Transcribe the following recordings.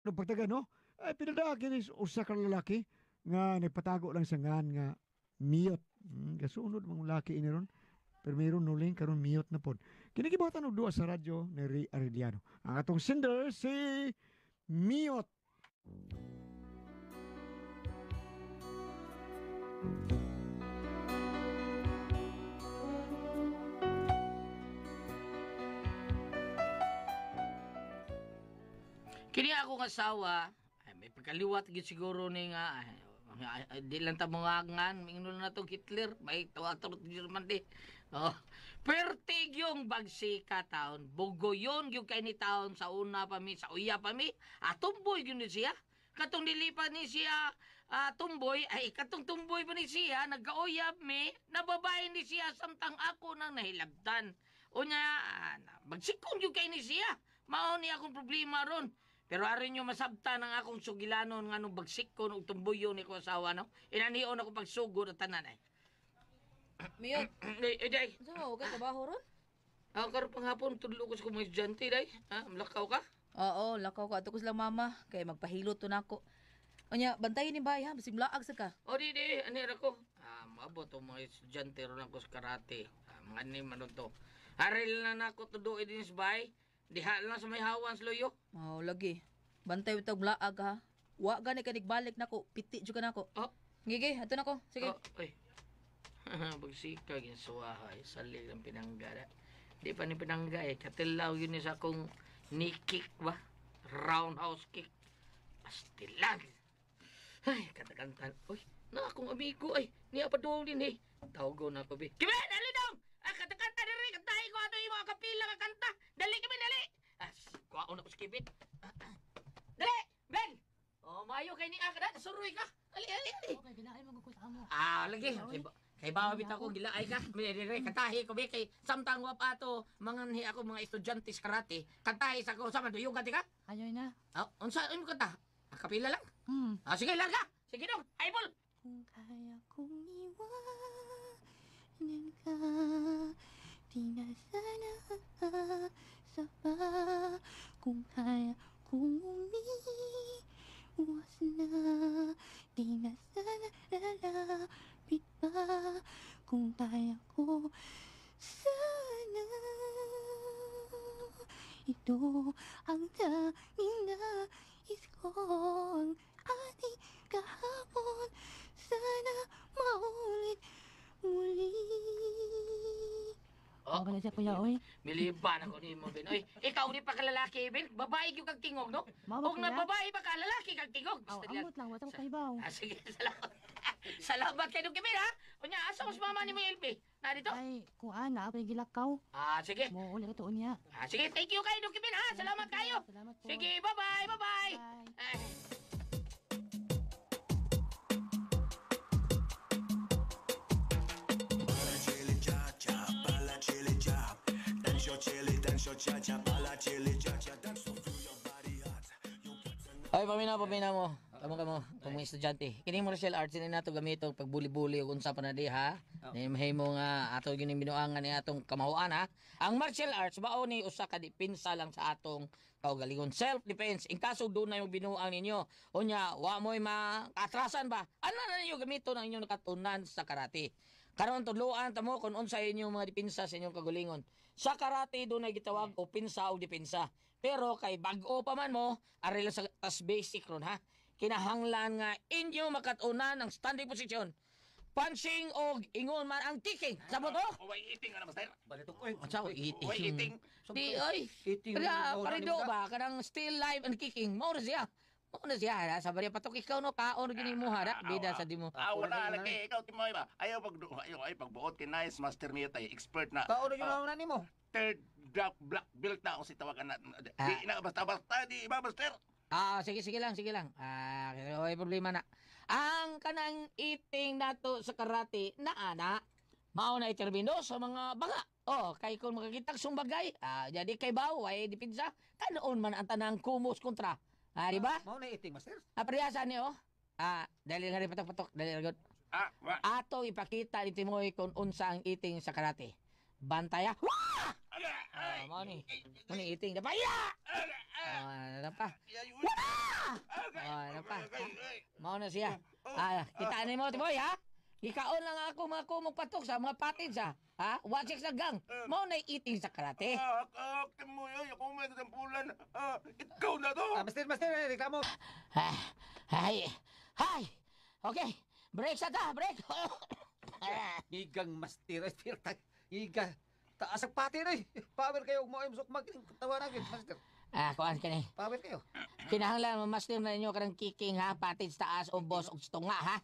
No pagtaga no, ay pinada kini usa ka lalaki nga nagpatago lang sa ngan nga miyot. Gasunod mga laki ini ron. Pero mayroon nuling karon miyot na pod. Kini gibuhatan og duwa sa radyo ni Ray Arellano. Ang atong sender si Miyot. Kini akong asawa, ay, may pagkaliwat gid siguro ni nga ay, ay, ay, di lang ta mangangan, mingnon na to Hitler, may tawator German di. Oh. Pertig yung bagsika taon, bugoyon yung kay ni taon sa una pa mi, sa uya pa mi, atumboy gyud ni siya. Katong nilipat ni siya tumboy, ay katong tumboy pa ni siya, nagkauyab mi, nababae ni siya samtang ako nang nahilabtan. Unya, bagsikon yung kay ni siya. Mao ni akong problema ron. Pero arin nyo masabta ng akong sugilanon nga nung bagsik ko nung tumbuyo ni ko asawa, no? Inanion ako pagsugod at tanan ay. Miyot, Ay, ay, day. unsa ba ka trabaho ron? Ako karon panghapon, tudlo ko sa kong mga estudyante, day. Ha? Malakaw ka? Oo, lakaw ko ato ko sila mama kay magpahilot to nako. Unya, bantayin ni bay ha, bisig laag sa ka. O, di, di. Anira ko. Maabot ang mga estudyante ron ako sa karate. Mga ani man to. Aril na nako tudo din sa bahay. Diha lang sa may hawan sa luyo. Oh, lagi. Bantay bitag laag ha. Wa gani ka nigbalik nako, piti jud ka nako. Oh, Gigi, ato nako. Sige. Oh, ay. Bagsika ginsuwahay. Salig ang pinangga. Di pa ni pinangga eh. Katilaw yun ni sa akong knee kick ba? Roundhouse kick. Pastilan. Ay, katakantan. Uy, na akong amigo ay. Niya pa doon din eh. Tawgo na ako, be. Kimen, dali dong! Ah, katakanta diri. Kantahin ko ato yung mga kapila nga kanta. Dali kami, dali! As, kuwaon ako sa kibit. Ah. Dali! Ben! Oh, maayo kay ni ka na. Suroy ka. Dali, dali, dali. Okay, gilain mo ko sa amo. Ah, lagi. Kay bawa bitaw ko gilaay ka. Dire kantahi ko bi kay samtang wa pa ato mga ni ako mga estudyante sa karate. Kantahi sa ko sa maduyog ka ka. Ayoy na. Ah, unsa imo kanta? Ah, kapila lang. Ah, sige larga. Sige dong. Eyeball. Kung kaya kong iwanan ka, di na sana aasa pa. Kung kaya kong umiwas na, di na sana lalapit pa. Kung kaya ko sana, ito ang tanging nais ko, ang ating kahapon. Sana maulit muli. Oh, Okay na siya, kuya, oy. Miliban ako ni mo, Ben. Oy, ikaw ni pa kalalaki, Ben. Babae gyud kag tingog, no? Mama, Og na kuya. babae pa ka lalaki kag tingog. Aw, Basta diyan. amot lang, wala ko kahibaw. Ah, sige, salamat. Salamat kay Dong Kevin, ha? Unya, asa mas mama ni mo LP? Na dito? Ay, kuan na, ako yung gilakaw. Ah, sige. Mo uli ka tuon niya. Ah, sige, thank you kayo, Dong Kevin, ha? Salamat kayo. Salamat po. Sige, bye-bye, bye-bye. Bye. Ay. Ay, paminaw, paminaw mo. Kamo, kamo. Kamo estudyante. Kini martial arts ini nato gamito pagbuli-buli ug unsa pa na di ha. Oh. Mahimo nga ato gining binuangan ni atong kamahuan ha. Ang martial arts mao ni usa ka depensa lang sa atong kaugalingon, self defense. In kaso dunay mo binuang ninyo, unya wa mo'y maatrasan ba? Ano na ninyo gamito ng inyong nakatunan sa karate? Karon tudloan ta mo kung unsa inyong mga depensa sa inyong kagalingon. Sa karate dunay gitawag opensa o depensa. Pero kay bag-o pa man mo, ari lang sa tas basic ron ha. Kinahanglan nga inyo makat-unan ang standing position. Punching og ingon man ang kicking. Sabot o? Way eating ano, master? Balitok oy. Unsa ko eating? Way eating. Di oy. Eating. Kaya Wala parido ni mo ba kanang still live and kicking. Mao ra siya. Mao na siya. Ha? Sa barya patok ikaw no kaon gini mo ha. Bida sa di mo. Ah, wala lagi ikaw timoy ba. Ayaw pag ayaw ay pagbuot kay nice master niya tay expert na. Kaon na yung nimo. Third black, black belt na ako si tawagan na. Di na basta basta di ba master? Ah, sige sige lang, sige lang. Ah, kasi okay problema na. Ang kanang eating nato sa karate na ana, mao na iterbino sa mga banga. Oh, kay kung makakitag sumbagay, jadi kay bawo ay dipinsa, kanoon man ang tanang kumos kontra. Ah, di ba? Mao na eating master. Ah, parehasa ni oh. Ah, dali nga rin patok-patok, dali ra gud. Ah, wa. Ato ipakita ni Timoy kung unsa ang eating sa karate. Bantaya. Wah! Ah, mao ni. Mao ni eating. Dapa ya. Ah, na pa. Ah, na pa. Mao na siya. Ah, kita ni mo Timoy ha. Gikaon lang ako mga kumog patok sa mga patid sa. Ha? Wa checks na gang. Mao na eating sa karate. Ah, ah, Timoy, ay, ako may kasampulan. Ah, ikaw na to. Ah, master, master, eh, reklamo. Ah, Hay. Hay. Okay. Break sa ta, break. Igang master, ay, master. Iga. Taas ang pati na eh. Power kayo, mo ay sukmag. Tawa na master. Ah, kuan kani. Power kayo. Kinahanglan mamaster na ninyo karang kicking ha, patid sa taas o boss og tunga ha.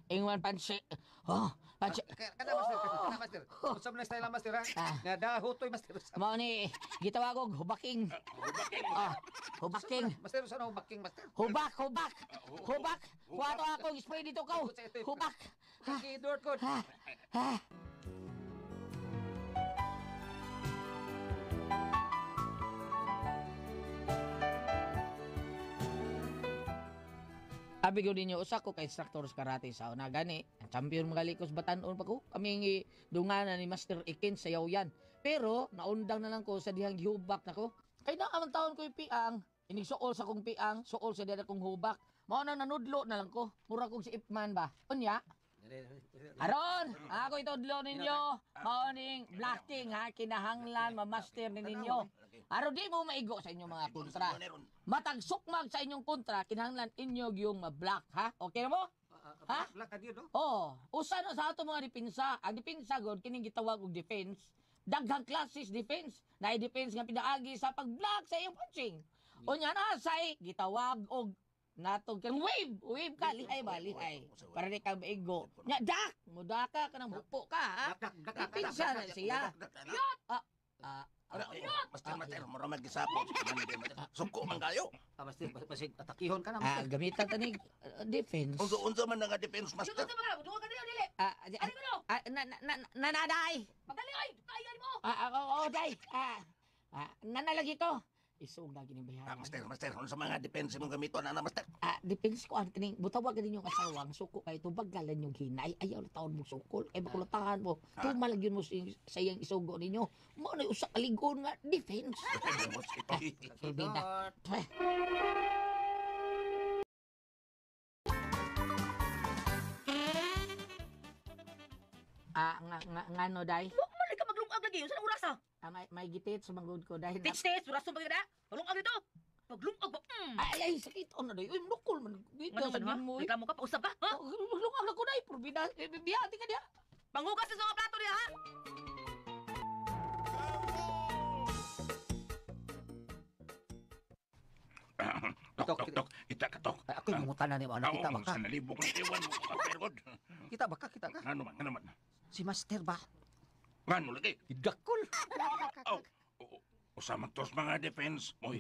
Ingwan pansi. Oh, pansi. Kana master, kana master. Unsa man ang style ang master ha? Ah. Nga dahutoy master. Mao ni gitawag og hubaking. Ah, hubaking. Master, unsa na hubaking master? Hubak, hubak. Hubak. Kuha to akong spray dito ko. Hubak. Kaki Edward ko. Ha. Ha. Abi ko ninyo, usa ko kay instructor sa karate sa una gani. Ang champion mga likos batanon pa ko. Kami ang dunganan ni Master Ikin sa yawyan. Pero naundang na lang ko sa dihang gihubak nako. Kay na ang taon ko yung piang, inigsuol sa kong piang, suol sa diha kong hubak. Mao na nanudlo na lang ko. Mura kong si Ipman ba. Unya, aron, ako itudlo ninyo, mao ning blocking ha, kinahanglan mamaster ni ninyo. Aron di mo maigo sa inyong mga kontra. Matag sukmag sa inyong kontra, kinahanglan inyo yung ma-block ha. Okay na mo? Ha? Black ka no? Oh, usa na sa ato mga depensa. Ang depensa god kining gitawag og defense. Daghang classes defense. Naay defense nga pinaagi sa pag-block sa iyong punching. Unya na say gitawag og natog kang wave, wave ka lihay ba lihay. Para di ka maigo. Nya dak, mudaka ka nang hupo ka ha. Depensa na siya. Ah, ah, Master, master, mura mag-gisapot. Suko man kayo. Ah, master, basig atakihon ka na ah, master. gamitan ta ni defense. Unsa unsa man nga defense master. Unsa ba? Duwa ka dili dili. Ah, Ano ko? ah, na na na nanaday. Pagdali oy, kaya mo. Ah, ah, oo, day. Ah, ah, nanalagi ko. Isog na gini Ah, bayaran. master, master, unsa mga defense imong gamiton ana master? Ah, depends ko ang kining butawag ninyo ang asawa ang suko kay tubagalan yung hinay ayaw na taon mo sukol kay bakulatahan mo tumalag yun mo sa iyang isugo ninyo mo na usa ka ligon nga defense. Bida. Ah, nga nga ngano day? Wa man ka maglungag lagi. Unsa na oras ha? Ah, may gitit sa manggod ko dahil Teach test, oras ba gid? Maglungag dito. Maglungag ba? Mm. Ay, ay, sakit na day. Uy, nukol man. Dito Ngano sa man ha? mo. eh. Reklamo ka, pausap ka, ha? Maglungag na ko day. Purbida, eh, biyati ka diya. Panghugas sa mga plato diha ha. Tok, tok, tok. Kita ka tok. Ay, ako'y mangutan na nimo ano kita ba ka? Sa nalibok ng iwan mo ka pergod. Kita ba ka? Kita ka? Ngano man, ngano man. Si master ba? Ngano lagi? Idakol. Oh, usa man tos mga defense. Oy,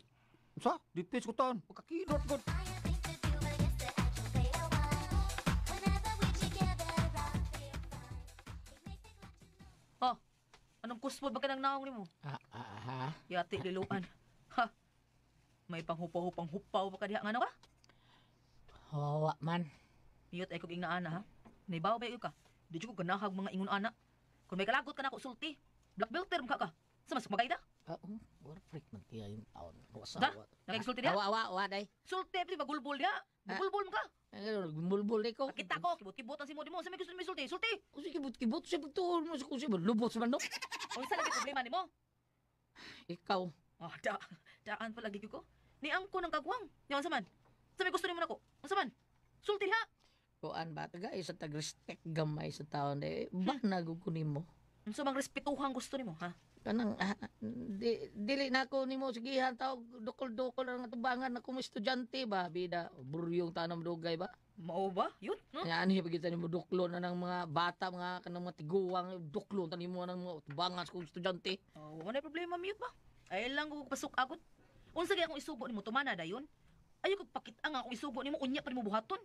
Unsa? Defense ko taon. Pagkakidot god. Oh. Anong kusmod ba ka nang naong nimo? Ah, ah, ha? Yati liluan. Ha. May panghupaw-hupang hupaw pa ka diha ngano ka? Wawa man. Miyot ay kog ingna ana ha. Naibaw ba ka? Di jud ko ganahag mga ingon ana. Kung may kalagot ka na ako sulti. Black belter mo ka ka. Sa mas magayda. Ah, oh, war freak man tiya yung taon. Da? Nakigsulti diha? Awa, awa, awa, day. Sulti pati magulbol diha. Magulbol mo ka. Ay, Gumulbol day ko. Kita ko kibot-kibot ang simo nimo. Sa may gusto nimo sulti? Sulti. Kasi kibot-kibot siya pagtuon mo sa kusi. Lubot sa manok. Unsa lagi problema nimo? Ikaw. Ah, da. Daan pa lagi ko. Ni angko ng kagwang. Nya unsa man? Sa may gusto nimo nako? Unsa man? Sulti diha. Kuan ba? Taga sa tag-respect gamay sa taon. Eh, ba nagukunin mo? Unsa mang respetuhang gusto nimo, ha? Kanang, ah, di, dili na ako nimo sigihan tao dukol-dukol ang atubangan ako mo estudyante ba bida buryong tanam dugay ba? Mao ba? Yun? Huh? Yan ano pagitan nimo duklo na ng mga bata mga kanang mga tiguang duklo tanim mo ng mga tubangan sa kong estudyante. Oh, wala problema mute ba? Ay lang ko pasok agad. Unsa gay akong isugo nimo tumana dayon? Ayo kog pakit ang akong isugo nimo unya pa nimo buhaton.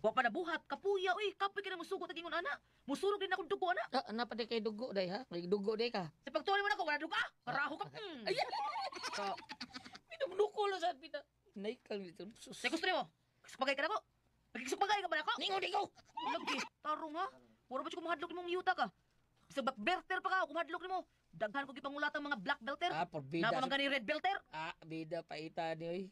Wa pa nabuhat kapuya uy, kapoy ka na musugo tag ingon ana. Musurog din akong dugo ana. Ah, napatay kay dugo day ha? May dugo day ka. Sa pagtuon nimo nako wala dugo ah. Karaho ka. Mm. Ay, Ka, minumnukol na sa pita. Naikal dito. Sus. sa gusto nimo? Sukpagay ka nako. Nagkisukpagay ka ba nako? Ningo ningo. Lagi, tarong ha. Puro ba siya kumahadlok nimong yuta ka? Sa berter pa ka, kumahadlok nimo. Daghan ko gipangulat ang mga black belter. Ah, porbida. Napa man gani red belter. Ah, bida paita ni oy.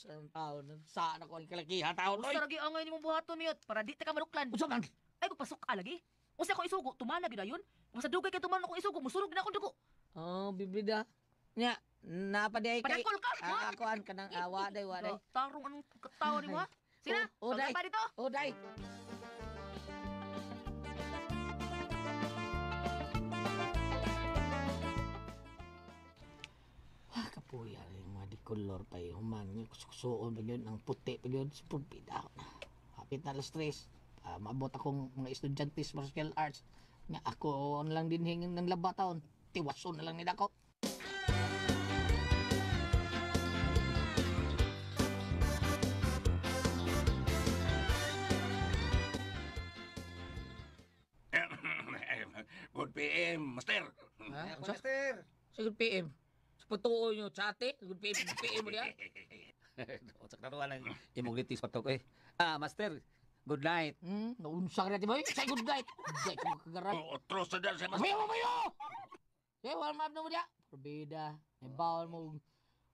Sa taon, sa na ko ang kalakihan taon oy. Usa ra gyud angay nimong buhaton miyot para di ta ka maduklan. Unsa man? Ay ko pasok lagi. Unsa akong isugo, tumana gyud ayon. Kung sa dugay kay tumana akong isugo, musunog na akong dugo. Oh, bibida. Nya, napa di ay kay Padakol ka. Ha? Ah, kuan kanang awa day, wa day. Tarong anong katawa nimo ha? Sina? Oh, oh, day. Pa dito. Oh, day. Ah, kapuya rin mga di color pa eh. Human, yung kuskusuon pa yun, ang puti pa yun, purbida ako na. Hapit na alas 3. Ah, maabot akong mga estudyante sa martial arts. Nga ako na lang din hingin ng laba taon. Tiwason na lang nila ko. Good PM, Master. Ha? Ako, master. Sa good PM. Sa patuo nyo, chate. Good PM, good PM mo diya. Usak na ruwan ang imong litis patok eh. Ah, master. Good night. Naunsa ka natin, boy. Sa good night. Good night, kung kagaran. Oh, otro sa dyan sa Master. Mayo, mayo! Eh, warm up na mo diya. Probida. May bawal mo.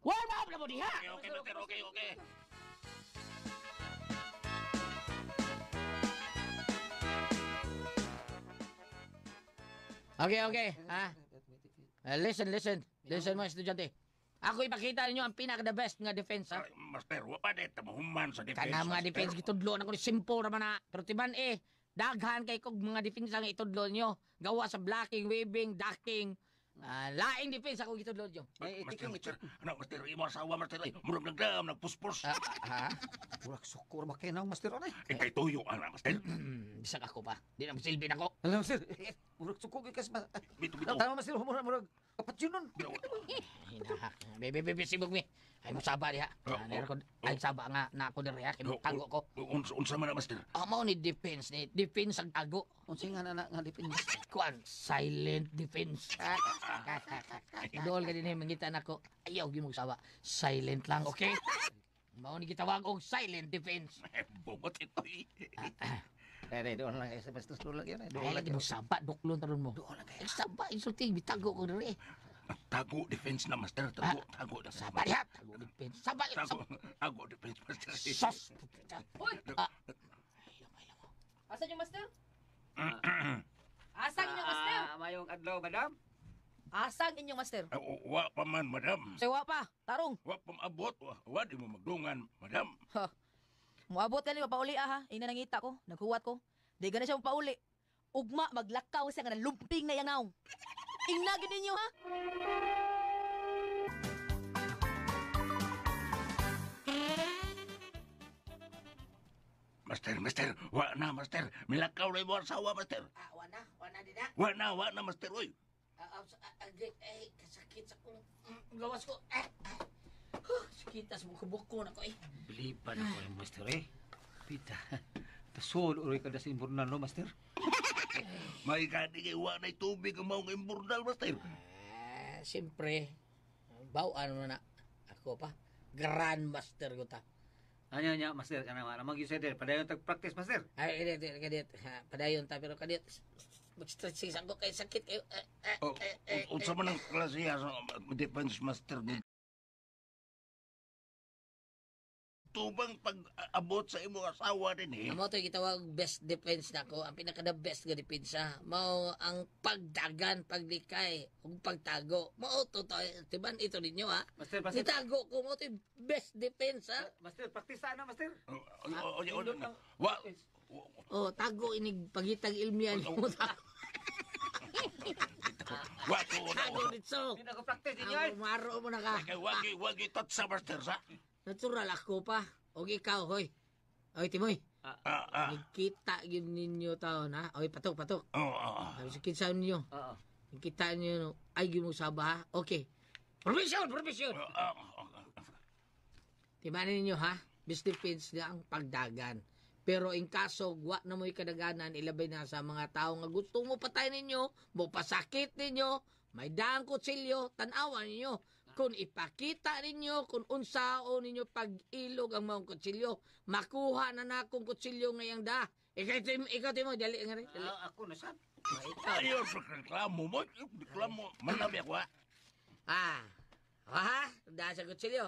Warm up na mo diha! Okay, okay, Master. Okay, okay. Okay, okay. Ha? Listen, listen. Listen mo, estudyante. Ako ipakita ninyo ang pinaka the best nga defense, ha? Ay, Master, wa pa di tamahuman sa defense. Kana mga Master. defense gitudlo na ko ni simple ra man na. Pero timan eh, daghan kay kog mga defense ang itudlo nyo. Gawa sa blocking, weaving, ducking. Ah, laing defense ako gitudlo nyo. May Master, itiking, Master. Ano, Master, imo asawa, Master. Ay, murag nagdam, nagpuspos. Ah, ha? Murag sukor ba kayo na, master oray? Eh, kay tuyo, ana, Master. Bisag ako pa. Di na masilbi na ko. Alam, master. Murag sukor kay kas Bito, bito. Tama, master. Murag murag kapat yun nun. Hinahak. Bebe, bebe, sibog mi. Ay, musaba diha. Oh, Ah, nero ko, ay, saba nga na ako diri ha. Kay tago ko. Unsa, unsa man na, Master? Ah, mao ni defense ni. Defense ang tago. Unsa nga na nga defense? Kuan, silent defense. Dool ka din eh, mangita nako. Ayaw, gyud mo sawa. Silent lang, okay? Mao ni gitawag og silent defense. Eh, bungot ito, eh. Eh, eh, doon lang kayo sa master. Doon lang yun. eh. Doon Ay, lang lagi mo saba, duklon taron mo. Doon lang kayo. Ay, saba, insulting, bitago ko diri. Tago defense na, Master. Tago, tago. defense, Saba diha, tago defense. Saba, Tago, saba. tago defense, Master. Sus! Uy! Ah. Asan yung master? Asan inyong master? Ah, mayong adlaw, madam. Asan inyong master? Ah, wa pa man, madam. Sewa pa, tarong. Wa pa maabot. Wa, wa di mo magdungan, madam. Muabot ka ni mapauli ah, ha. Ina nangita ko, naghuwat ko. Di gana siya mapauli. Ugma maglakaw siya nga nalumping na yangaw. Ingna gyud ninyo ha. Master, Master, wa na, Master. Milakaw na imo asawa, Master. Ah, wana, wana din na. Wa na, Master, oy. Ah, ah, ah, eh, kasakit sa kong gawas ko. Ah, ah. Huh, sakit tas buko-buko na ko eh. Biliban ako yung master eh. Pita. Tasol uroy ka na sa imburnan no, master. May gani kay wa na tubig ang maong imburnal, Master. Ah, siyempre, bawaan mo na. Ako pa, grandmaster ko ta. Anya nya, master kana wala mag user padayon tag practice master. Ay, kadit, kadit, ha, padayon ta, pero kadit, mag-stretching ko kay sakit kayo. Ah, ah, Oh, ah, ah, unsa man ang klase sa defense, Master? Tubang pag-abot sa imong asawa din eh. Amo to gitawag best defense nako, ang pinaka the best nga depensa mao ang pagdagan, paglikay ug pagtago. Mao to to, tiban ito ninyo ha. Master, master. Nitago ko mao to best defense ha. Master, practice ano, master? Oh, oh, oh, oh, Wa, Oh, tago inig pagitag ilmian mo. wa ko na. Tago dito. Hindi na ko practice ninyo eh. Ang maro mo na ka. Kay wagi wagi tot sa Master sa. Natural ako pa. Og ikaw, hoy. Oy, Timoy. Ah, ah. Nagkita gyud ninyo taon ha. Oy, patok, patok. Oh, oh, oh. Sabi sa kinsa ninyo. Oo. Nagkita ninyo no. Ay gyud mo saba ha. Okay. Provision, provision. Oh, oh, oh. Timanin ninyo ha. Best defense na ang pagdagan. Pero in kaso wa na mo'y kadaganan, ilabay na sa mga tao nga gusto mo patay ninyo, mo pasakit ninyo, may daang kutsilyo, tanawan ninyo. Kung ipakita ninyo, kung unsao ninyo pag-ilog ang maong kutsilyo, makuha na na akong kutsilyo ngayang da. Ikaw, ikaw, Timo, dali nga rin. Dali. Ah, ako na sad. Ikaw. Ayaw reklamo mo, reklamo. Manabi ako ha. Ah. Ha? Dahil sa kutsilyo.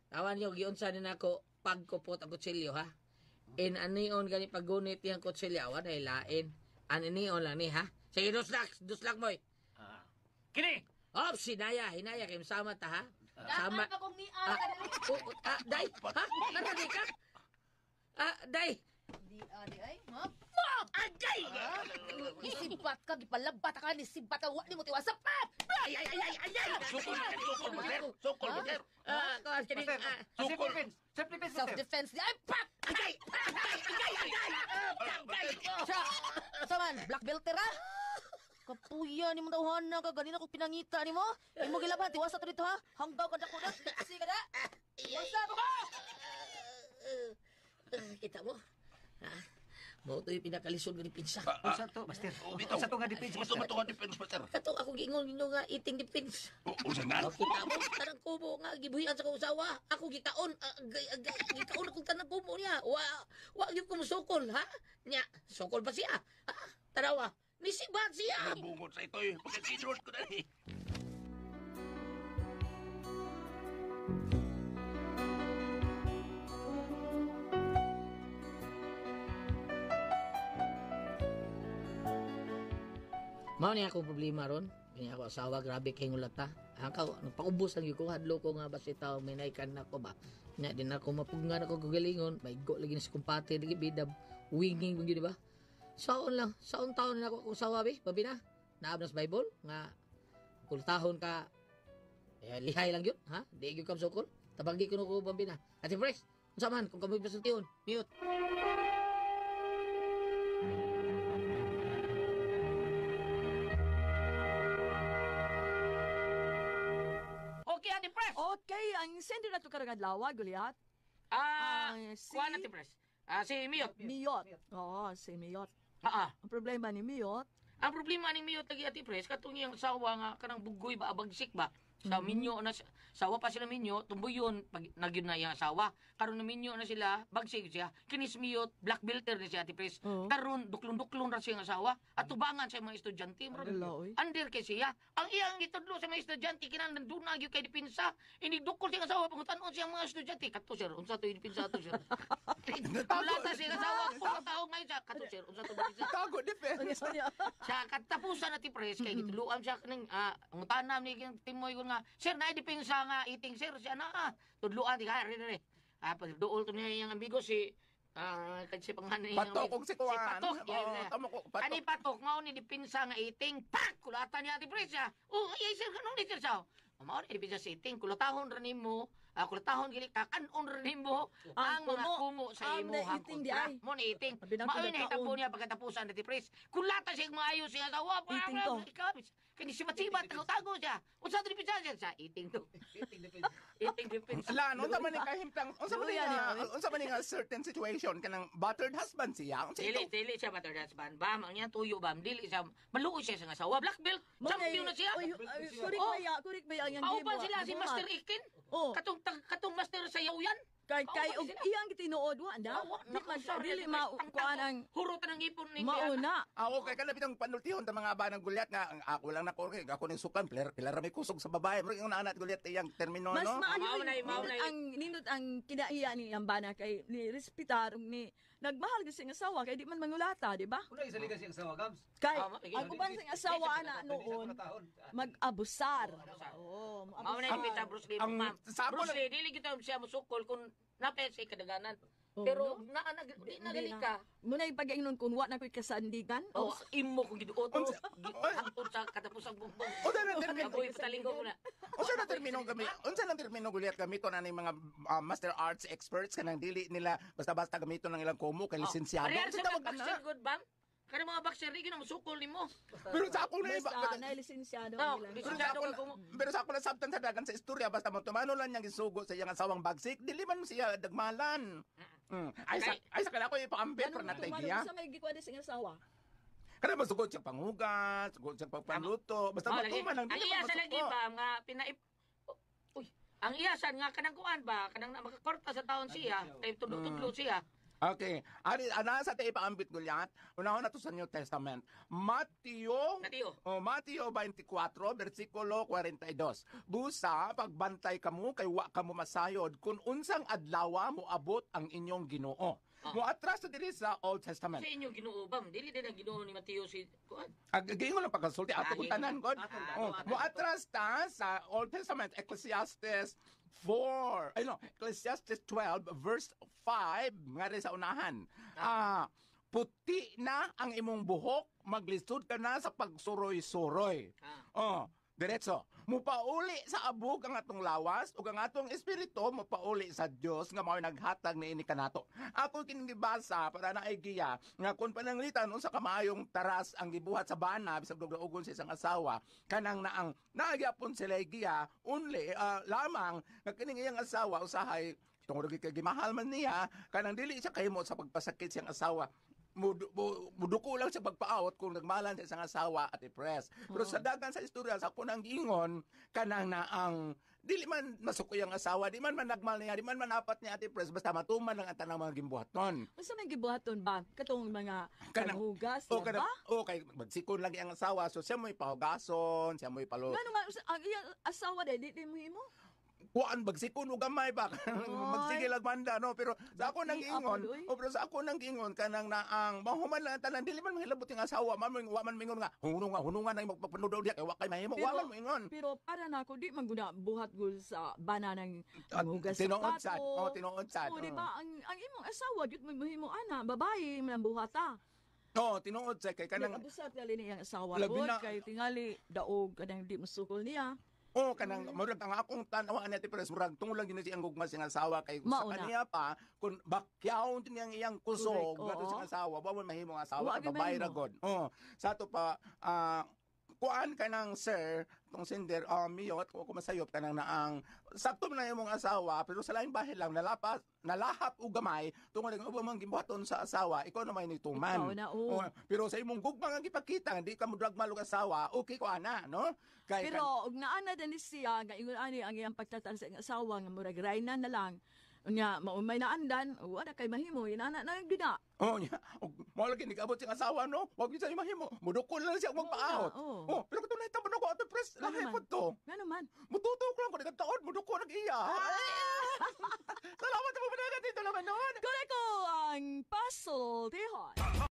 Tawan niyo, giunsa ni nako pagkupot ang kutsilyo, ha? In anion gani paggunit yang kutsilyo, awan ay lain. Aninion lang ni, ha? Sige, duslak, duslak moy. Ah. Kini. Op, sinaya, hinaya kay sama ta, ha? Sama. Daan pa kong niya. Ah, oh, ah, day, ha? Nandali ka? Ah, day. Di di ay, ha? Agay! Isibat ka, gipalabat ka, nisibat ka, wa ni mo tiwasa pa! Ay, ay, ay, ay, ay, ay! Sukol, sukol, master. Sukol, master. Ah, kuwan, kini, Master, ah, Sukol. self-defense. Self-defense, master. Self-defense di ay, pak! agay! Agay! Agay! Agay! Agay! Sa, sa man, black belter ha? Kapuya ni mo tawhana ka, ganina ko pinangita ni mo. Imo gilaban, tiwasa to dito ha. Hanggaw ka dako na, si ka na. Tiwasa to ka! Kita mo? Ha? Mao to yung pinakalisod nga depensa. Unsa to, master? Oh, bitaw. Unsa to nga defense, Unsa master? ba to nga defense, master? Kato ako giingon ninyo nga eating defense. Oh, Unsa nga? O, kita mo, tanang kubo nga gibuhian sa kong usawa. Ako gikaon, agay, agay, gikaon akong tanang kubo niya. Wa, wa gyud ko musukol, ha? Nya, sukol pa siya. Ha? Tanawa, nisibat siya. Bungot sa ito eh. Pagkakinod ko na eh. Mao ni akong problema ron. Kini ako asawa, grabe kay ngulata. Ang ka, nagpaubos lang gyud ko hadlo ko nga basta tawo may naikan nako ba. Nya din ako mapugngan ako kagalingon, maigo lagi na sa kumpate lagi bidab winging gyud di ba? Saon lang, saon taon na ako akong asawa bi, babi na. Naab na sa Bible nga kultahon ka eh, lihay lang yun, ha? Di gyud kam sukol. Tabagi ko ko babi na. Ate Fresh, unsa man kung kami pasultihon, mute. Okay, Ate Fresh. Okay, ang sender na to karong adlaw, Goliath. Ah, Ang si kuha na Ate Fresh. Ah, si Miyot. Miyot. Oo, si Miyot. Ah, ah. Ang problema ni Miyot, Ang problema ning Miyot lagi Ate Pres, katong iyang sawa nga kanang bugoy ba abagsik ba. Sa minyo na sawa pa sila minyo, tumbuyon pag nagyud na iyang asawa. Karon na minyo na sila, bagsik siya. Kinis Miyot, black belter ni siya Ate Pres. Oo. Karon duklon-duklon ra siya ang asawa at tubangan sa mga estudyante. Murag, Ala, oy. Under kay siya. Ang iyang gitudlo sa mga estudyante kinahanglan duna gyud kay depensa. Inigdukol siya ang asawa pangutan-on siya ang mga estudyante. Kato sir, unsa to depensa ato sir? Kulata siya ang asawa, pulo tawo ngayon siya. Kato sir, unsa to depensa? Tago defense. Sa katapusan na ti pres kay gituluan siya kaning ang tanam ni Timoy ko nga sir na depensa nga eating sir siya na tudluan di ka re re pag duol to niya iyang amigo si kay si pangalan niya Patok kung si Kuan. Si Patok. Oo, Yeah, yeah. tamo ko, patok. Ani patok mao ni depensa nga eating pak kulatan niya ti pres siya. Oh ay sir kanong ni sir siya. Mao ni depensa sa eating kulatahon ra nimo kulatahon gili kakanon ra nimo ang Ang mga kumo. kumo sa Ang imuhang na-eating di kontra. ay. Mo ni eating. Abi nang Mao ni kinakaon. hitabo niya pagkatapusan na ti pres. Kulata siya maayo siya asawa. Eating to. Kini si Matiba tago-tago siya. Unsa to depensa siya sa eating to. Eating defense. Eating defense. Ala, no, unsa man ni kahimtang, unsa man ni Luya nga, niya, oy. unsa man ni nga certain situation kanang battered husband siya. Unsa Dili, ito? dili siya battered husband. Bam, ang iyang tuyo bam. Dili siya, maluoy siya sa nga asawa. Black belt, champion na siya. Oy, oy, kurik Oh. ba ya, kurik ba ya ang Kauban sila si Master Ikin. Oh, Katong master sa yawyan. kay kay Kauban og sila. iyang gitinuod wa na. Awa, Di naku, man sorry, dili Ate ma Pres. kuan ang Hurot ng ipon ni mauna. Ah, okay, kana bitong panultihon ta mga abanang gulyat nga ang ako lang na korke, ako ning sukan, pilar pilar may kusog sa babae. Murag yung anak gulyat iyang termino Mas no. maayo Mao na, mao nindot na. ang nindot ang kinaiya ni ang bana kay ni respetar ug ni nagmahal gyud siyang asawa kay di man mangulata, di ba? Una isaligan siyang asawa, Gams. Kay Tama, sige. ang uban sang asawa ana noon mag-abusar. Oo, Mao na yung mag-abusar. pita Bruce Lee. Ang Ma'am, sabo Bruce lang- Lee, dili kita siya musukol kung napay sa kadaganan. Oo, Pero no? naa na di na Hindi gali na. ka. Muna yung pag-ingnon kung wa na ko'y kasandigan. Oh, imo kung giduot. Unsa- Hangtod sa katapusang bumbong. Unsa na termino? Kaboy patalinggo ko na. Unsa na termino gami? Unsa na termino gulyat gamiton ani mga master arts experts kanang dili nila basta-basta gamiton ang ilang kumo kay lisensyado. Parehas Unsa sa mga tawag na? boxer good bam. Kana mga boxer di na musukol nimo. Pero sa ako na iba. Basta na lisensyado Oh, ang ilang. Pero sa ako, pero sa ako na sabtan sa dagan sa istorya basta mo tumano lang niyang gisugo sa iyang asawang bagsik dili man siya dagmalan. Ay sa ay sa kana ko ipaambit Anong pero natay tumano giya. sa may gikuha sa asawa? Kana masugod siya panghugas, sugod siya pagpanluto, basta Oh, lagi. matuman lang Ang dili iya man sa lagi masuko. ba nga pinaip Uy, ang iya sa nga kanang kuan ba kanang na makakorta sa taon siya kay tudlo-tudlo siya. Okay. Ari ana sa tayo ipaambit gulyat. Unahon na to sa New Testament. Mateo. Mateo. Oh, Mateo 24 versikulo 42. Busa pagbantay kamo kay wa kamo masayod kung unsang adlaw moabot ang inyong Ginoo. Ah. Moatras sa diri sa Old Testament. Sa inyo Ginoo bam, dili din ang Ginoo ni Mateo si kuan. Ag giingon lang pagkasulti ato Ah, kung tanan god. Atong Oh, ato, ato. moatras ta sa Old Testament Ecclesiastes 4. Ay no, Ecclesiastes 12 verse 5 nga rin sa unahan. Ah, puti na ang imong buhok, maglisod ka na sa pagsuroy-suroy. Ah. Oh, diretso. Mupauli sa abog ang atong lawas ug ang atong espiritu mupauli sa Dios nga mao'y naghatag niini kanato. Ako kining gibasa para naay giya nga kung pananglitan unsa ka maayong taras ang gibuhat sa bana bisag dugdaugon sa isang asawa kanang naang naagyapon sila giya only lamang nga kining iyang asawa usahay tungod kay gimahal man niya kanang dili siya kahimo sa pagpasakit siyang asawa muduko lang sa pagpaawat kung nagmalan sa isang asawa at i-press. Pero sa dagan sa istorya sa kunang giingon kanang na ang dili man masukoy ang asawa, di man managmal niya, di man manapat niya at i-press basta matuman lang ang tanang mga gimbuhaton. Unsa man gibuhaton ba katong mga Kanang- paghugas, O ba? kanang o kay magsikon lang ang asawa, so siya mo'y pahugason, siya mo'y palo. Ngano nga ang iyang asawa dili mo himo? Kuan bagsikon og gamay ba magsige lang banda no pero sa ako nang Dati, ingon apod, oy. o pero sa ako nang ingon kanang naang mahuman lang ang tanan dili man mahilabot yung asawa man wa man mingon nga hununga hununga nang magpapanudod diya kay wa kay mahimo wa man moingon. Pero para nako di man guna buhat gud sa bana ng At hugas sa tinuod plato. sad. Oh, tinuod sad. Oh, di Oh. ba ang imong asawa gyud mo mahimo ana, babae man ang buhata. Oh, tinuod sad kay kanang Nagabusat gali ni iyang asawa Labi gud na- kay tingali daog kanang di masukol niya. Oh, kanang murag ang akong tan-awan ni Ate Pres, murag tungod lang gid siyang gugma siyang asawa kay sa Mauna. kaniya pa kun bakyaw niyang iyang kusog Correct, ngadto oo. siyang asawa, wa man mahimo ang asawa Wa kay gyud babae ra mahimo. god. Oh, sa ato pa kuan kanang sir tong sender miyot ko masayop kanang naang sakto man na imong asawa pero sa laing bahin lang nalapas nalahap og gamay tungod ang ubang mga gimbuhaton sa asawa ikaw na may nituman. Ikaw na, oo. Oh, pero sa imong gugma nga gipakita hindi ka modragmal og asawa okay ko ana no kay Pero og naana din ni siya nga ingon ani ang iyang pagtatan sa iyang asawa nga murag rayna na lang. Unya maumay na andan, wala kay mahimo inana na gyud na. Oh, nya. Og mo lagi nigabot siyang asawa no. Wag gyud sa mahimo. Mudukol lang siya og magpaahot. Oo. Oh, pero katong nahitabo nako ato pres, Ano lahi man? pod to. Ngano man? Mututok lang ko ni taon, muduko nag iya. Salamat sa pamanagan dito naman noon. Koreko ang Pasultihan.